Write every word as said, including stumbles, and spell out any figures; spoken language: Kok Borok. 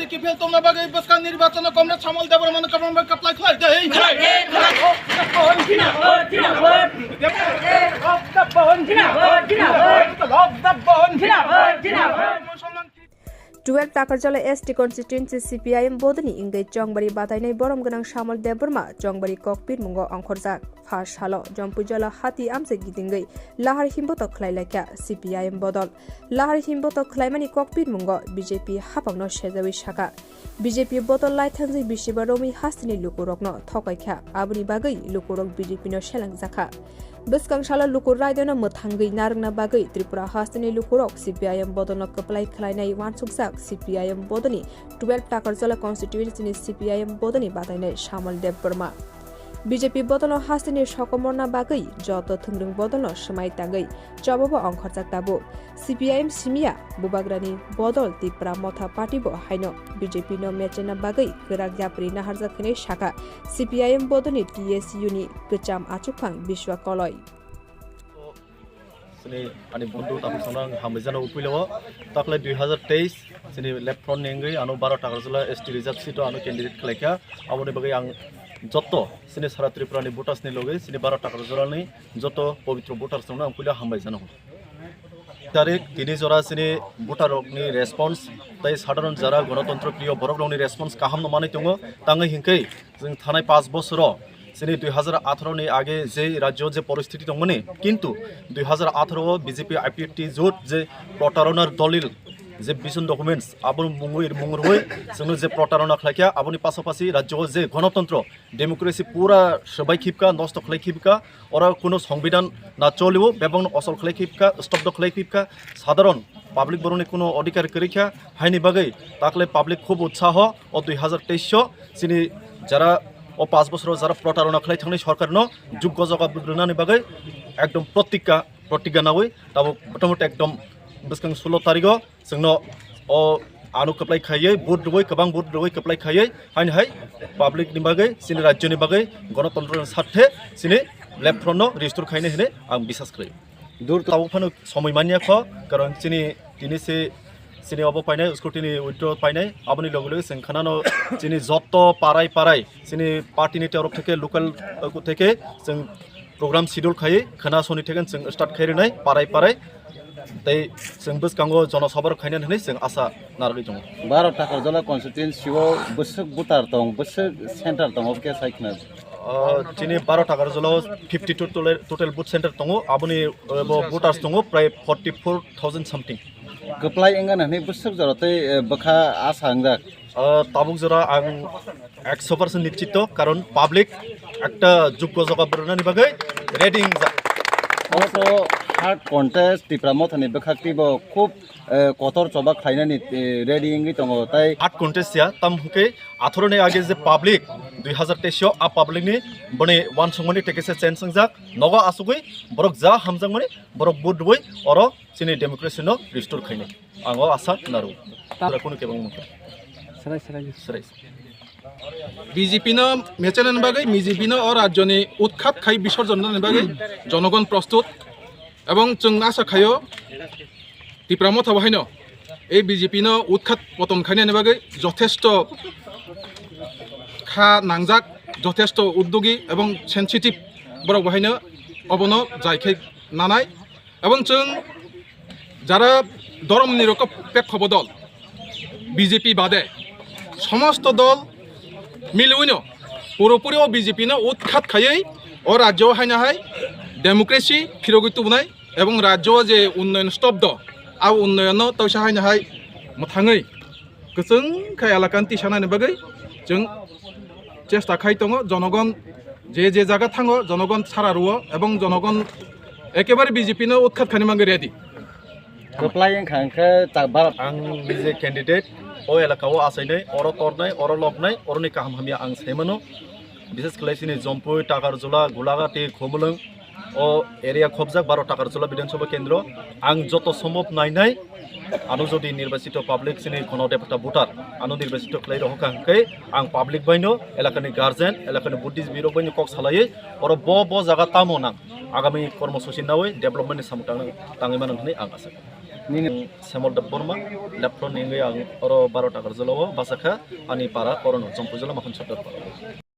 Kiphil tongna bagwi bwskang nirbachono Comrade Samol Debbarmano kwbangma kaplai khlai de. Twelve Takarjala S T constituency C P I M bodoni wngwi chongbari batainai borom gwnang Samol Debbarma chongbari kokpit mungo ongkhorjak. Pha salo Jompuijala hati amchai gidingwi lahar himbotok khlai laikha C P I M bodol. Lahar himbotok khlaimani kokpit mungo B J P hapangno sejawi saka. B J P bodol laithangjwi bisiba romwi hasteni lukurokno thokaikha, aboni bagwi lukurok B J P no selengjakha. Bwskang salo luku raidano mwthangwi narwkna bagwi Tripura hasteni lukurok C P I M bodolno kwplai khlainai uansukjak C P I M bodoni twelve Takarjala constituency ni C P I M bodoni batainai Samol Debbarma. B J P bodolno hasteni sokomorna bagwi joto thwngrwng bodolno swmai tangwi chobobo ongkhorjak tabuk. C P I M simiya bubagrani bodol Tipra Motha Party bo haino B J P no mechenna bagwi kwrak yapri naharjak hinwi sakha C P I M bodolni T S U ni kwcham achukphang Biswa Koloi. Chini ani bondhu takhuk songno ang hambai jano upuilao. Taklai dui hazar teis chini left front ni wngwi ano baro Takarjala S T reserve seat o ano candidate khlaikha. Aboni bagwi ang jotto chini sara Tripura ni voters ni logi chini baro Takarjala ni jotto pobitro voters rokno ang puila hambai jano. Tarik tini jora chini voter rokni response tei sadharon jara gonotontro priyo borok rokni response kaham no manwi tongo. Tangwi hinkhe Chwng thanai paanch bosoro chini dui hazar atharo ni age je rajyo je poristiti tongmani, kintu dui hazar atharo o B J P I P F T jot je protaronar dolil je vision documents abo mungwi mung rwui chwngno je protarona khlaikha, aboni pasapasi rajyo o je gonotontro, democracy pura swbai khibka, nosto khlai khibka, oro kuno songbidan na cholio, bebakno osol khlai khibka, stobdo khlai khibka, sadharon public borokni kuno odhikar kwrwi kha, haini bagwi takle public khub utsaho o dui hazar teis o chini jara o paanch bosoro jara protarona khlai thangni sorkarno juggo jogab rwnani bagwi ekdom protikka, protigga nawi tabuk motamoti ekdom bwskang sulo tarigo chwngno o ano kwplai khaiwi vote rwui kwbang vote rwui kwplai khaiwi haini hai public ni bagwi chini rajyo ni bagwi gonotontro ni sarthe chini left front no restore khainai hinwi ang bisas khlai. Dur tabuk phano somoi manya kho, karon chini tini se chini obo painai, scrutiny withdraw painai, aboni loge loge chwng khanano chini jotto parai parai chini party ni torop theke local, uh, theke chwng program schedule khai khana soni theke chwng start khai rinai parai parai. Tei chwng bwskango jono sabha rok khainani hinwi chwng asa narwgwi tongo. Baro Takarjala constituency o bwswk voter tong, bwswk center tong, obo khe sai khna. Ah, chini baro Takarjala o fifty two total, total vote center tongo, aboni, eh, bo voters tongo prai forty four thousand something. Kwplai wngna hinwi bwswk jora tei, eh, bwkha asa wngjak. Ah, tabuk jora ang ekso percent nischito, karon public ekta juggo jogab rwnani bagwi ready wngjak. Also hard contest Tipra Mothani bwkhak teibo khub, eh, kotor choba khlainani, eh, ready wngwi tongo tei hard contest ya, tam hwnkhe atharo ni age je public dui hazar teis o a public ni boni uansukmani tei kisa chance wngjak, nogo asugwi borok ja hamjakmani borok vote rwui oro chini democracy no restore khainai. Ang o asa naru. Ta- Pura kunu kebang mungkha. Serai, serai. Serai. B J P no mechenani bagwi, B J P no o rajyoni utkhat khai bisorjon rwnani bagwi jonogon prostut. Ebong chwng asa khaio Tipra Motha bo haino ei B J P no utkhat poton khainani bagwi jothesto kha nangjak, jothesto uddogi ebong sensitive borok bo haino obono jai khai nanai. Ebong chwng jara dhoromni rokho pekhobo dol B J P bade somosto dol miliwino puropuri o B J P no utkhat khaiwi o rajyo haino hai democracy phirogwi tubunai ebong rajyo je unnoyon stop do, a unnoyon no tawisa haino hai mwthangwi kwchwng khe elakani tisanani bagwi chwng chesta khai tongo. Jonogon je je jaga thango, jonogon sara rwo ebong jonogon ekebare B J P no utkhat khaini bagwi ready. Kwplai wngkha hwnkhe ta-, Bharat. Ang nije candidate, o elaka o achainai, oro tornai, oro loknai, oroni kaham hamya ang saimano. Bishes khlai chini Jompui, Takarjula, Gulagati, Khumulwng, o area khobjak baro Takarjula Bidhan Sabha Kendro. Ang joto sombhob nainai, ano jodi nirbachito public chini gono debata voter, ano nirbachito khlai rohokha hwnkhe ang public baino, elakani guardian, elakani buddhijibirok baino kok salaiwi, oro bo, bo jaga tamo nang, agami kormosuchi nawi development ni samung tang-, tangwi mano hwnwi ang asa kha. Nini Semol Debbarma, left front ni wngwi ang oro baro Takarjala o basa kha, ani para orono Chompuijala Makhon Sardar para.